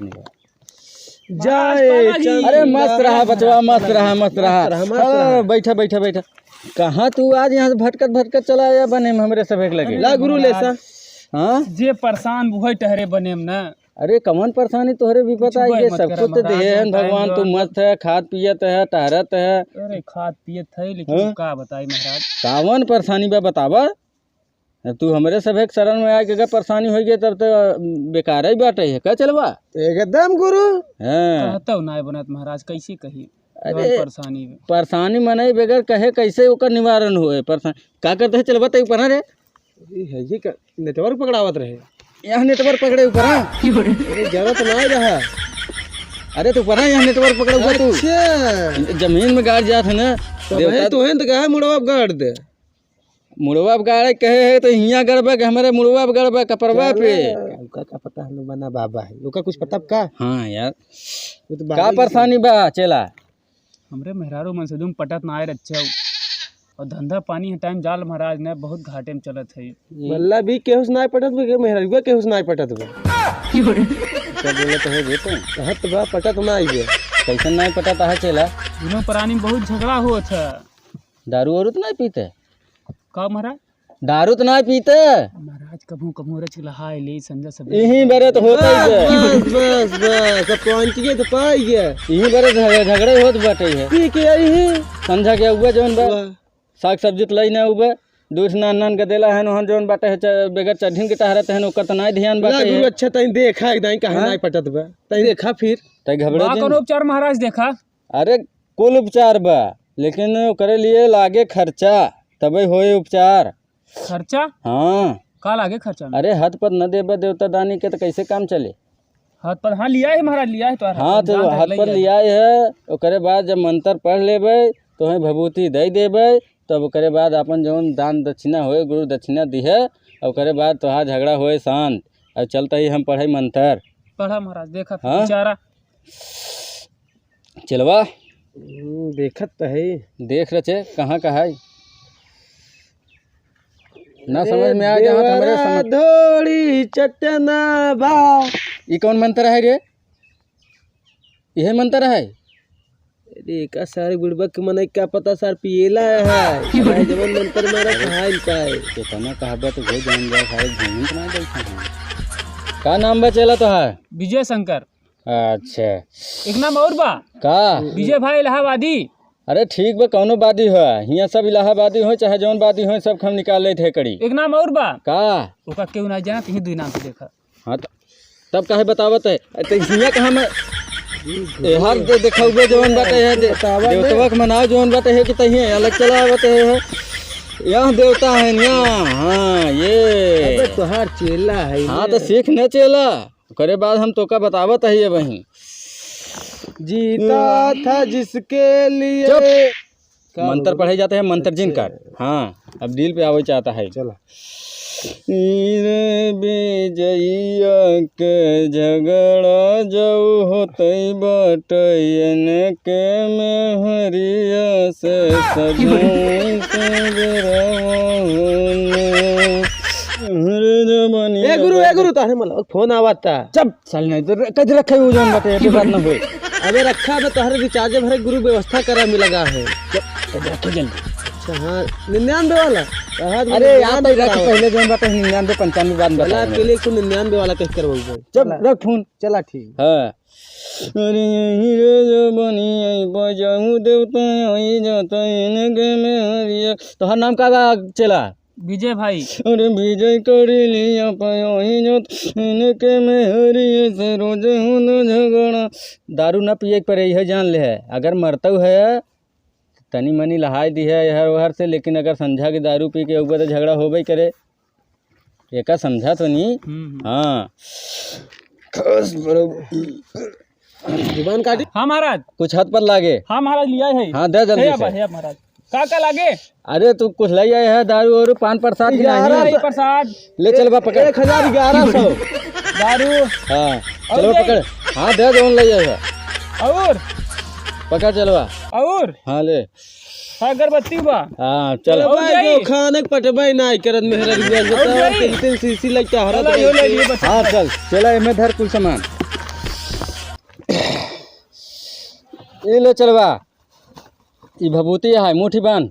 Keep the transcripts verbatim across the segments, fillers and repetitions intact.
जय चंदा। अरे मस्त रहा बचवा, मस्त रहा, मस्त रहा। मस्त रहा, मस्त रहा। हाँ, बैठा, बैठा, बैठा। कहाँ तू आज यहाँ से भटकत भटकत चला आया बने में हमरे सभे के लगे? ला गुरु ले सा। हाँ? जे परेशान उहै टहरे बने में ना। अरे कवन परेशानी तोहरे विपत आई गए? सब कुछ तो देहे हन भगवान, तू मस्त है, खात पियत है, टहरत है। अरे खात पियत है, लेकिन हाँ? का बताई महाराज? कवन परेशानी बा बतावा? अब तू हमरे सभे के शरण में आके अगर परेशानी होइ गई तब तो बेकार ही बाटे है। का चलवा? एकदम गुरु। हाँ। कहतौ नाय बनत महाराज, कैसे कही? अरे, जौन परेशानी बा। परेशानी मनई बगैर कहे कैसे ओकर निवारण होए? परेशान का करते है? चलवा तई ऊपर रे। ये है, ये का नेटवर्क पकड़ावत रहे। यहाँ नेटवर्क पकड़े ऊपर, हाँ? अरे, जरा तो ना रहा। अरे, तू ऊपर, हाँ, यहाँ नेटवर्क पकड़े ऊपर तू। अच्छा। जमीन में गाड़ जात है ना, तो देवता भाई, तू है तो कहा मुड़वा गाड़ दे। मुड़वा पे गाड़े कहे है तो हियाँ गड़बे के हमरे मुड़वा पे गड़बे कपरवा पे। चलो, ओका का पता है, बना बाबा है, ओका कुछ पता का? हाँ यार, वो तो का बाबा ही परेशानी बा चेला? हमरे मेहरारू मन से दुम पटत ना आए रच्चा। और धंधा पानी है टाइम जाल महाराज ने बहुत घाटे में चलत है। बल्ला भी केहू से ना पटत बे, मेहरारू केहू से ना पटत बे। क्या बोलत है बेटा? कहत बा पटत ना आई बे। कैसन ना पटत है चेला? दुनों प्राणी में बहुत झगड़ा होत है। दारू वारू तो ना पीते? का महाराज? दारू तो ना पीते? महाराज, कभू कभू रच लहाय ले, संझा सब यही बरे तो होता ही है। बस, बस, बस, अब पहुंच गए तो पाई गए। यही बरे झग-, झगड़े होत बाटे है। पी के आई है। संझा के उबे जौन बा, वाह। साग सब्जी तो लाई ना उबे, दूध नान नान के देला है, नोहन जौन बाटे है, च-, बेगर चढ़िन के टहरत है, ओकर तो ना ध्यान बाटे गुरु, है। अच्छा, तई देखा एक दाई कहाँ हाँ? ना पटत बा, तई देखा फिर। तई घबरे बा दिन। कौन उपचार महाराज देखा? अरे, कुल उपचार बा, लेकिन ओकरे लिए लागे खर्चा, तबे होए उपचार। खर्चा? हाँ। का लागे खर्चा में? अरे, हथ पद न देबे देवता दानी के, त कैसे काम चले? हथ पद, हाँ, लिया है महाराज, लिया है तोहार हाँ, हथ पद। तो जान हथ पद लिया है। लिया है, ओकरे बाद जब मंत्र पढ़ लेबे, तोहे भभूति दे देबे, तब ओकरे बाद अपन जौन दान दक्षिणा होए, गुरु दक्षिणा दिहे, ओकरे बाद तोहार झगड़ा होए शांत। अब चलता ही हम पढ़े मंत्र। पढ़ा महाराज, देखा फिर हाँ? बेचारा। चलवा। हम्म, देखत त है। देख रचे, कहाँ का है? ना समझ में आ जात, हमरे देवरा समझ। धोड़ी चटना बा। ई कौन मंत्र है रे? इहे मंत्र है? अरे, का सारे बुड़बक के मनई का पता सार पिएला है। भाई जवन मंत्र मारा कहाँ पाए। केतना कहबा तो हो जान जा, सारे घूमत ना बैठे हैं। का नाम बा चेला तोहार? विजय शंकर। अच्छा। एक नाम और बा। का? विजय भाई इलाहाबादी। अरे ठीक बा, कौनो बादी हो, हियाँ सब इलाहाबादी हो, चाहे जौन बादी हो, सब हम निकाल लेत है कड़ी। एक नाम और बा। का? ओका केहू ना जाना, तहीं दुई नाम से देखा। हाँ, त-, तब काहे बतावत है? अरे, त हियाँ कहाँ मैं, एहर दे-, देखा हुए जौन बाटे है, दे-, बतावत है। देवतवा के मनाव जौन बाटे है कि तहीं अलग चला आवत है। यहाँ देवता है, यहाँ, हाँ, ये। अबे, तोहार चेला है हाँ, ये। तो सीख न चेला। ओकरे बाद हम तोका बतावत हई अबहीं। जीता था जिसके लिए। चुप। का मंत्र बोल? पढ़े जाते हैं, मंत्र जिन अच्छा। कर। हाँ, अब दिल पे आवे चाहता है। चला। रे विजैया के झगड़ा जौ होतै बाटै, इनके मेहरिया से सजाई से बेरवा होने। अरे जवानी ए गुरु, ए गुरु, तारे मला फोन आवता। चुप। साले नहीं तो र-, कद रखे हो जौन बाटे, ये बात ना होए। अबे रखा, अबे तोहरे रिचार्ज भरे गुरु व्यवस्था करा में लगा है। चुप, कद रखे जल्दी। अच्छा, हाँ, निन्यानवे वाला? हाँ, अरे, निन्यानवे यार, तो रख वाला। पहले जौन बाटे, निन्यानवे, पंचानवे बाद में चला, बताऊंगा। आपके लिए एक ठो निन्यानवे वाला कह करवाऊंगा। चुप, चला। रख फोन। चला, ठीक। हाँ। अरे, यही रे जो बनी आई, बजाऊ देवता आई जाता, इनके में हरिया। तोहार नाम का बा, चेला? विजय भाई। अरे विजय कर लिया पायो ही जो इनके में हरी से रोज होना झगड़ा। दारू ना पिए के परे, यह जान ले है। अगर मरतौ है, तनी मनी लहाई दी है इहर उहर से, लेकिन अगर संझा के दारू पी के उबे तो झगड़ा होबे करे। एका समझा तो नहीं? हम्म, हम्म। हाँ। खास बड़ो-, जुबान काटी। हाँ महाराज। कुछ हाथ पर लागे। हाँ महाराज, लिया है। हाँ, दे जल्दी हे से। हे महाराज, का का लागे? अरे, तू कुछ ले आए है, दारू और पान प्रसाद की ग्यारह नहीं? सौ। प्रसाद। ले चल बा, पकड़। एक हजार ग्यारह सौ। दारू। हाँ, और चलो ले? पकड़। हाँ, दे दो, ले आए है। और? पकड़ चलवा। और? हाँ, ले। हाँ, अगरबत्ती बा। हाँ, चल। और भाई, जाई? जो खाने के पटवाई ना करत मेहरा रुपया और बताओ, जाई? तीन तीन सीसी लग के हरत चलो, यो ले रहती। लिए बच्चा। हाँ, चल, चला, एमे धर कुल सामान। ई ले चलवा, ई भभूति है, मुट्ठी बांध।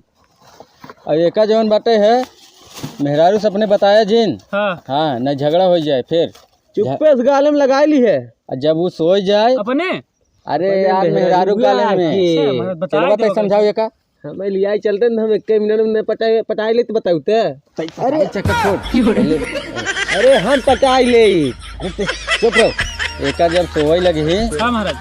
और एका जौन बाटे है, मेहरारू से अपने बताया जिन। हाँ। हाँ, नहीं झगड़ा हो जाए फिर। चुप्पे से गाले में लगाई ली है। और जब वो सोई जाए। अपने? अरे अपने यार, मेहरारू मेहरारू गाले में। के। अच्छा, मतलब बताई चलवा दो तक समझाओ कैसे। एका। हमें लियाई चलते न, हम एक मिनट में पटाए, पटाए लेते बताऊ ते। अरे चक्कर छोड़। अरे हम पटाई ले। अरे ते चुप रहो। एका जब सोवई लगी ही, हाँ महाराज।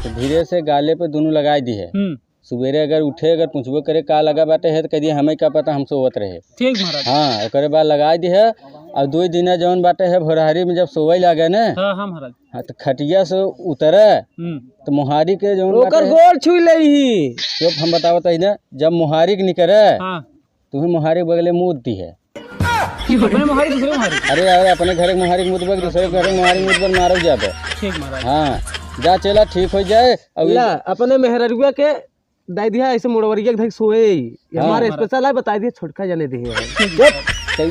तो धीरे से गाले पे दोनों लगाई दी है। हम्म। सुबेरे अगर उठे, अगर पूछबो करे का लगा बाटे है, तो कह दिए हमें का पता, हम सोवत रहे। ठीक महाराज। हाँ, ओकरे बाद लगाई दी है। और दो दिन जौन बाटे है, भोरहरी में जब सोवई लागे ने, हाँ, हाँ महाराज। हाँ, तो खटिया से उतरे, हम्म। तो मोहारी के जौन ओकर बाटे गोड़ छुई लेही। चुप, हम बतावत ही ना, जब मोहारी के निकरे, हाँ। तुम्हें मोहारी के बगले मूत दी है। अपने मोहारी, दूसरे मोहारी? अरे यार, अपने घर के मोहारी के मूत बा, दूसरे घर के मोहारी के मूत बा, मारल जाबे। ठीक महाराज। हाँ, जा चेला, ठीक हो जाए। अब ला, अपने मेहररुआ के दाई दिया ऐसे मुड़वरिया के धई सोए। हाँ। हमारे महाराज। Special है, बताई दिया, छोटका जाने दे है। ठीक चुप। महाराज। सही।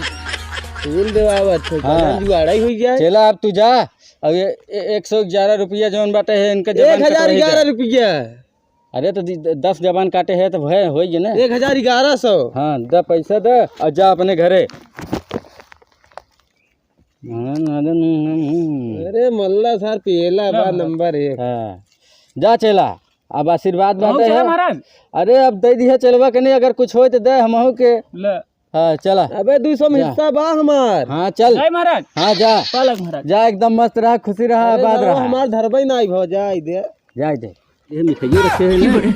फूल देवावत है, हाँ। जुआड़ा ही हो जाए। चेला, अब तू जा। अब ये ए-, एक सौ ग्यारह रुपया जौन बाटे है, इनका जबान एक हजार ग्यारह कटवाई दे। रुपया। अरे तो दी-, द-, दस जबान काटे है तो है, होई गए ना। एक हजार ग्यारह सौ। हाँ, द पैसा द और जा अपने घरे। अरे मल्ला सार पियला बा हाँ। नंबर एक। हाँ। जा चेला, अब आशीर्वाद कहूँ बाटे चला है। महाराज? अरे अब दे दिया चेलवा के नहीं, अगर कुछ होए तो दे हमहू के। ले। हाँ, चला। अबे, दो सौ में जा। हिस्सा बा हमार। हाँ, चल। जय महाराज। हाँ, जा। पालक महाराज। जा, एकदम मस्त रहा, खुशी रहा, अरे, आबाद रहा। हमार धरबई नाई भौ, जाए दे। जाए दे। ये मिठाइयों रखे हैं ना। भाई,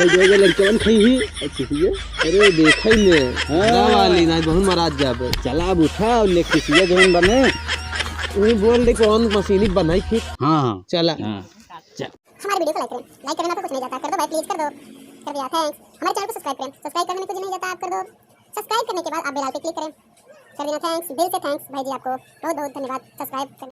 जो, जो लड़कवन खाई ही। अच्छा, ये। अरे, देखा ही ने। हाँ। ना वाली ना, बहुत मराज जाबे। चला, अब उठा और ले, किसिया जौन बने। वही बोल दे, कौन मशीनी बनाई फिर? हाँ, हाँ। चला। हाँ, चल। हमारे video को like करें, like करना तो कुछ नहीं जाता, कर दो भाई, please कर दो, कर दिया, thanks। हमारे channel को subscribe करें, subscribe करने में कुछ नहीं जाता, आप कर दो। Subscribe करने के बाद आप bell पे click करें, कर देना, thanks, दिल से thanks भाई जी, आपको बहुत बहुत धन्यवाद subscribe करने